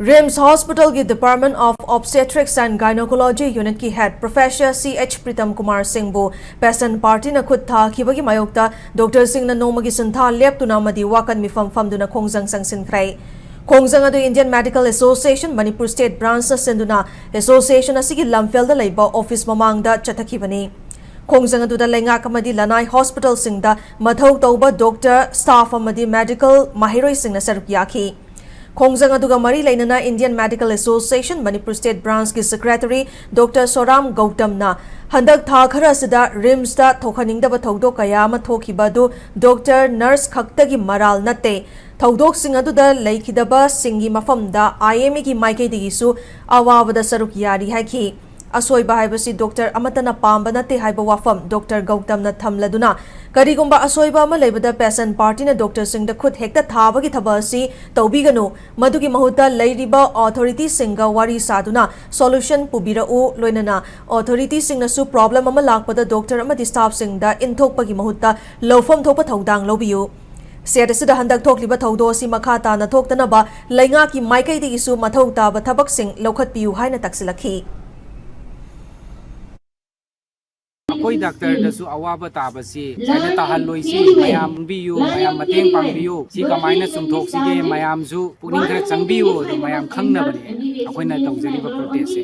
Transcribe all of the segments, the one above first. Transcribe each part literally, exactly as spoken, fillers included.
RIMS Hospitalꯒꯤ Department of Obstetrics and Gynecology Unitꯀꯤ Head Professor C H Pritam Kumar Singhꯕꯨ patient partyꯅ ꯈꯨꯠ ꯊꯥꯈꯤꯕꯒꯤ ꯃꯥꯌꯣꯛꯇ doctorꯁꯤꯡꯅ ꯅꯣꯡꯃꯒꯤ ꯁꯤꯟꯊꯥ ꯂꯦꯞꯇꯨꯅ ꯑꯃꯗꯤ ꯋꯥꯀꯠ ꯃꯤꯐꯝ ꯐꯝꯗꯨꯅ ꯈꯣꯡꯖꯪ ꯆꯪꯁꯤꯟꯈ꯭ꯔꯦ꯫ ꯈꯣꯡꯖꯪ ꯑꯗꯨ Indian Medical Association Manipur State Branchꯅ ꯁꯤꯟꯗꯨꯅ association ꯑꯁꯤꯒꯤ ꯂꯝꯐꯦꯜꯗ ꯂꯩꯕ office ꯃꯃꯥꯡꯗ ꯆꯠꯊꯈꯤꯕꯅꯤ꯫ ꯈꯣꯡꯖꯪ ꯑꯗꯨꯗ ꯂꯩꯉꯥꯛ ꯑꯃꯗꯤ ꯂꯅꯥꯏ hospitalꯁꯤꯡꯗ ꯃꯊꯧ ꯇꯧꯕ doctor, staff ꯑꯃꯗꯤ medical ꯃꯍꯩꯔꯣꯏꯁꯤꯡꯅ ꯁꯔꯨꯛ ꯌꯥꯈꯤ꯫ ꯈꯣꯡꯖꯪ ꯑꯗꯨꯒ ꯃꯔꯤ ꯂꯩꯅꯅ Indian Medical Association Manipur State Branchꯀꯤ Secretary Doctor Soram Gautamꯅ ꯍꯟꯗꯛ ꯊꯥ ꯈꯔ ꯑꯁꯤꯗ RIMSꯇ ꯊꯣꯛꯍꯟꯅꯤꯡꯗꯕ ꯊꯧꯗꯣꯛ ꯀꯌꯥ ꯑꯃ ꯊꯣꯛꯈꯤꯕ ꯑꯗꯨ doctor, nurse ꯈꯛꯇꯒꯤ ꯃꯔꯥꯜ ꯅꯠꯇꯦ, ꯊꯧꯗꯣꯛꯁꯤꯡ ꯑꯗꯨꯗ ꯂꯩꯈꯤꯗꯕꯁꯤꯡꯒꯤ ꯃꯐꯝꯗ IMAꯒꯤ ꯃꯥꯏꯀꯩꯗꯒꯤꯁꯨ ꯑꯋꯥꯕꯗ ꯁꯔꯨꯛ ꯌꯥꯔꯤ ꯍꯥꯏꯈꯤ꯫ ꯑꯁꯣꯏꯕ ꯍꯥꯏꯕꯁꯤ doctor ꯑꯃꯠꯇꯅ ꯄꯥꯝꯕ ꯅꯠꯇꯦ ꯍꯥꯏꯕ ꯋꯥꯐꯝ doctor ꯒꯧꯇꯝꯅ ꯊꯝꯂꯗꯨꯅ, ꯀꯔꯤꯒꯨꯝꯕ ꯑꯁꯣꯏꯕ ꯑꯃ ꯂꯩꯕꯗ patient partyꯅ doctorꯁꯤꯡꯗ ꯈꯨꯠ ꯍꯦꯛꯇ ꯊꯥꯕꯒꯤ ꯊꯕꯛ ꯑꯁꯤ ꯇꯧꯕꯤꯒꯅꯨ, ꯃꯗꯨꯒꯤ ꯃꯍꯨꯠꯇ ꯂꯩꯔꯤꯕ authorityꯁꯤꯡꯒ ꯋꯥꯔꯤ ꯁꯥꯗꯨꯅ solution ꯄꯨꯕꯤꯔꯛꯎ, ꯂꯣꯏꯅꯅ authorityꯁꯤꯡꯅꯁꯨ problem ꯑꯃ ꯂꯥꯛꯄꯗ doctor ꯑꯃꯗꯤ staffꯁꯤꯡꯗ ꯏꯟꯊꯣꯛꯄꯒꯤ ꯃꯍꯨꯠꯇ ꯂꯧꯐꯝ ꯊꯣꯛꯄ ꯊꯧꯗꯥꯡ ꯂꯧꯕꯤꯌꯨ꯫ State ꯑꯁꯤꯗ ꯍꯟꯗꯛ ꯊꯣꯛꯂꯤꯕ ꯊꯧꯗꯣꯛ ꯑꯁꯤ ꯃꯈꯥ ꯇꯥꯅ ꯊꯣꯛꯇꯅꯕ ꯂꯩꯉꯥꯛꯀꯤ ꯃꯥꯏꯀꯩꯗꯒꯤꯁꯨ ꯃꯊꯧ ꯇꯥꯕ ꯊꯕꯛꯁꯤꯡ ꯂꯧꯈꯠꯄꯤꯌꯨ ꯍꯥꯏꯅ ꯇꯛꯁꯤꯜꯂꯛꯈꯤ꯫ ꯑꯩꯈꯣꯏ doctorꯗꯁꯨ ꯑꯋꯥꯕ ꯇꯥꯕꯁꯤ ꯁꯨꯃꯥꯏꯅ ꯇꯥꯍꯜꯂꯣꯏꯁꯤ, ꯃꯌꯥꯝ ꯈꯪꯕꯤꯌꯨ, ꯃꯌꯥꯝ ꯃꯇꯦꯡ ꯄꯥꯡꯕꯤꯌꯨ, ꯁꯤ ꯀꯃꯥꯏꯅ ꯆꯨꯝꯊꯣꯛꯁꯤꯒꯦ, ꯃꯌꯥꯝꯁꯨ ꯄꯨꯛꯅꯤꯡ ꯈꯔ ꯆꯪꯕꯤꯌꯨ, ꯑꯗꯨ ꯃꯌꯥꯝ ꯈꯪꯅꯕꯅꯦ ꯑꯩꯈꯣꯏꯅ ꯇꯧꯖꯔꯤꯕ protestꯁꯦ꯫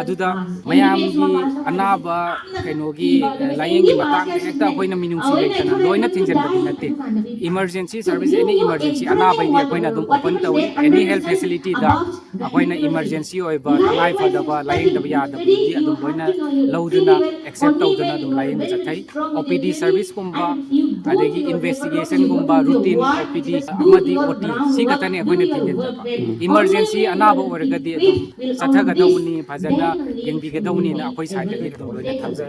ꯑꯗꯨꯗ ꯃꯌꯥꯝꯒꯤ ꯑꯅꯥꯕ ꯀꯩꯅꯣꯒꯤ, ꯑ, ꯂꯥꯏꯌꯦꯡꯒꯤ ꯃꯇꯥꯡꯗ ꯍꯦꯛꯇ ꯑꯩꯈꯣꯏꯅ ꯃꯤꯅꯨꯡꯁꯤ ꯂꯩꯇꯅ ꯂꯣꯏꯅ ꯊꯤꯡꯖꯤꯟꯕꯗꯤ ꯅꯠꯇꯦ꯫ Emergency service, any emergency ꯑꯅꯥꯕꯩꯗꯤ ꯑꯩꯈꯣꯏꯅ ꯑꯗꯨꯝ open ꯇꯧꯏ꯫ Any health facilityꯗ ꯑꯩꯈꯣꯏꯅ emergency ꯑꯣꯏꯕ, ꯇꯉꯥꯏ ꯐꯗꯕ, ꯂꯥꯏꯌꯦꯡꯗꯕ ꯌꯥꯗꯕꯗꯨꯗꯤ ꯑꯗꯨꯝ ꯂꯣꯏꯅ ꯂꯧꯗꯨꯅ, accept ꯇꯧꯗꯨꯅ ꯑꯗꯨꯝ ꯂꯥꯏꯌꯦꯡꯕ ꯆꯠꯊꯩ꯫ OPD serviceꯀꯨꯝꯕ, ꯑꯗꯒꯤ investigationꯒꯨꯝꯕ, routine OPD ꯑꯃꯗꯤ OT, ꯁꯤ ꯈꯛꯇꯅꯤ ꯑꯩꯈꯣꯏꯅ ꯊꯤꯡꯖꯤꯟꯖꯕ꯫ Emergency ꯑꯅꯥꯕ ꯑꯣꯏꯔꯒꯗꯤ ꯑꯗꯨꯝ ꯆꯠꯊꯒꯗꯧꯕꯅꯤ, ꯐꯖꯅ ꯌꯦꯡꯕꯤꯒꯗꯧꯕꯅꯤꯅ ꯑꯩꯈꯣꯏ sideꯇꯒꯤ ꯑꯗꯨꯝ ꯂꯣꯏꯅ ꯊꯝꯖꯩ꯫